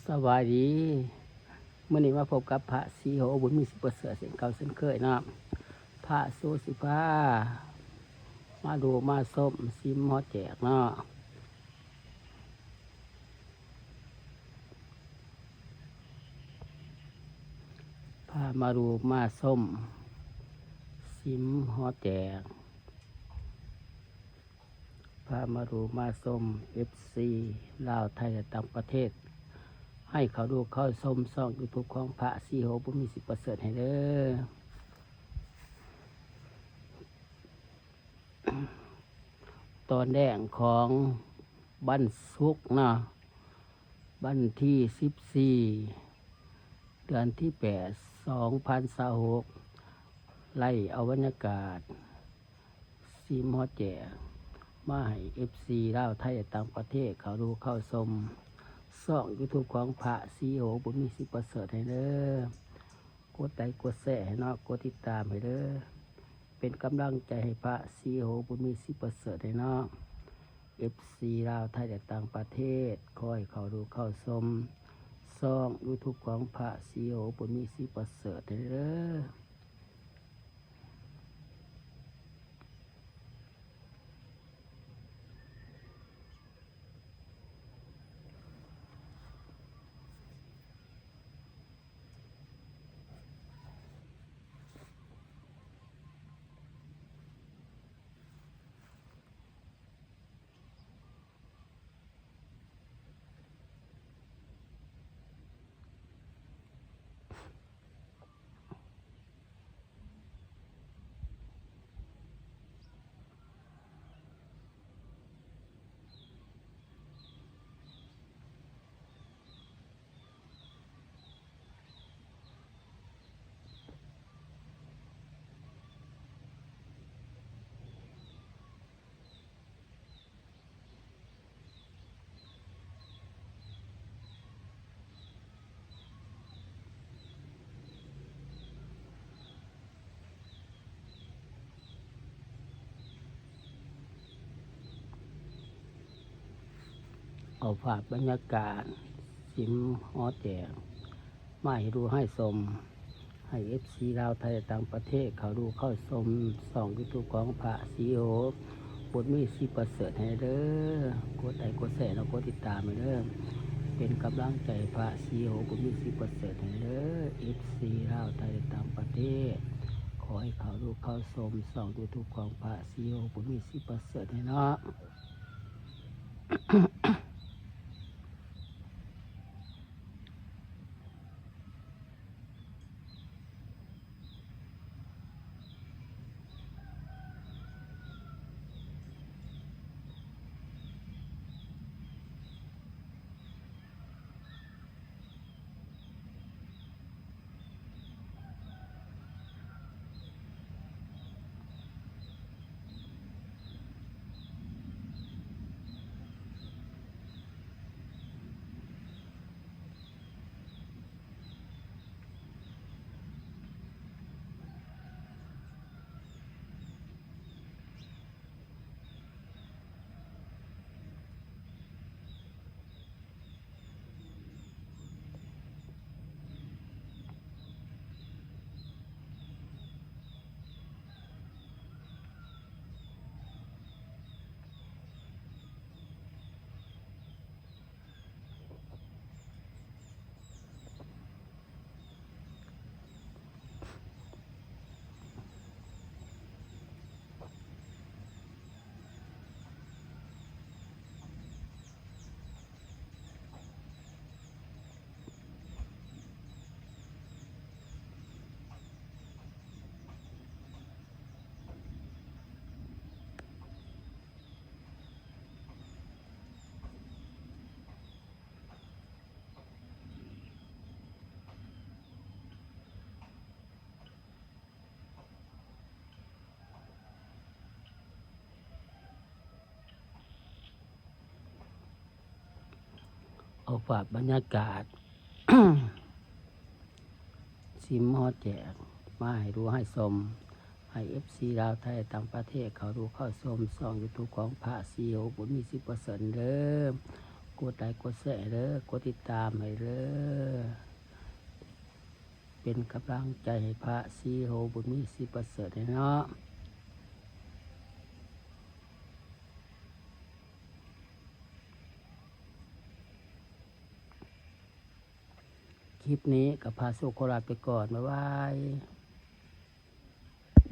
ສະບາຍດີ ມື້ນີ້ມາພົບກັບພະສີໂຫ ບຸນມີ ສີປະເສີດ ເຊັ່ນເກົ່າເຊັ່ນເຄີຍເນາະ. ພະໂສຊິພາມາດູມາຊົມ ຊິມຫໍແຈກເນາະ. ພາມາດູມາຊົມ ຊິມຫໍແຈກ. ພາມາດູມາຊົມ ເອັຟຊີ ລາວ ໄທ ແລະ ຕ່າງປະເທດ ໃຫ້ເຂົ້າດູເຂົ້າຊົມຊ່ອງຢູທູບຂອງພະສີໂຫ ບຸນມີ ສີປະເສີດ ໃຫ້ເດີ. ຕອນແລງຂອງວັນສຸກເນາະ ວັນທີສິບສີ່ ເດືອນທີແປດ ສອງພັນຊາວຫົກ ໄລ່ເອົາບັນຍາກາດ ຊິມຫໍແຈກ ມາໃຫ້ເອັຟຊີລາວ ໄທ ແລະ ຕ່າງປະເທດ ເຂົ້າດູເຂົ້າຊົມຊ່ອງຢູທູບຂອງພະສີໂຫ ບຸນມີ ສີປະເສີດ ໃຫ້ເດີ. ກົດໄລກົດແຊໃຫ້ເນາະ ກົດຕິດຕາມໃຫ້ເດີ ເປັນກຳລັງໃຈໃຫ້ພະສີໂຫ ບຸນມີ ສີປະເສີດ ໃຫ້ເນາະ. ເອັຟຊີລາວ ໄທ ແລະ ຕ່າງປະເທດ ຂໍໃຫ້ເຂົ້າດູເຂົ້າຊົມຊ່ອງຢູທູບຂອງພະສີໂຫ ບຸນມີ ສີປະເສີດ ໃຫ້ເດີ. ເອົາພາບບັນຍາກາດຊິມຫໍແຈກ ມາໃຫ້ດູໃຫ້ຊົມ ໃຫ້ເອັຟຊີລາວ ໄທ ແລະ ຕ່າງປະເທດ ເຂົ້າດູເຂົ້າຊົມຊ່ອງຢູທູບຂອງພະສີໂຫ ບຸນມີ ສີປະເສີດ ໃຫ້ເດີ. ກົດໄລກົດແຊເນາະ ກົດຕິດຕາມໃຫ້ເດີ ເປັນກຳລັງໃຈໃຫ້ພະສີໂຫ ບຸນມີ ສີປະເສີດ ໃຫ້ເດີ. ເອັຟຊີລາວ ໄທ ແລະ ຕ່າງປະເທດ ຂໍໃຫ້ເຂົ້າດູເຂົ້າຊົມຊ່ອງຢູທູບຂອງພະສີໂຫ ບຸນມີ ສີປະເສີດ ໃຫ້ເນາະ. ເອົາພາບບັນຍາກາດ ຊິມຫໍແຈກ ມາໃຫ້ດູໃຫ້ຊົມ ໃຫ້ເອັຟຊີລາວ ໄທ ຕ່າງປະເທດ ເຂົ້າດູເຂົ້າຊົມຊ່ອງຢູທູບຂອງພະສີໂຫ ບຸນມີ ສີປະເສີດ ເດີ. ໂຄ ກົດໄລກ໌ ກົດແຊໃຫ້ເດີ້ ກົດຕິດຕາມໃຫ້ເດີ້ ເປັນກຳລັງໃຈໃຫ້ພະສີໂຫ ບຸນມີ ສີປະເສີດ ແດ່ເນາະ. ຄລິບນີ້ກໍພາໂຊກຂໍລາໄປກ່ອນ ບາຍບາຍ.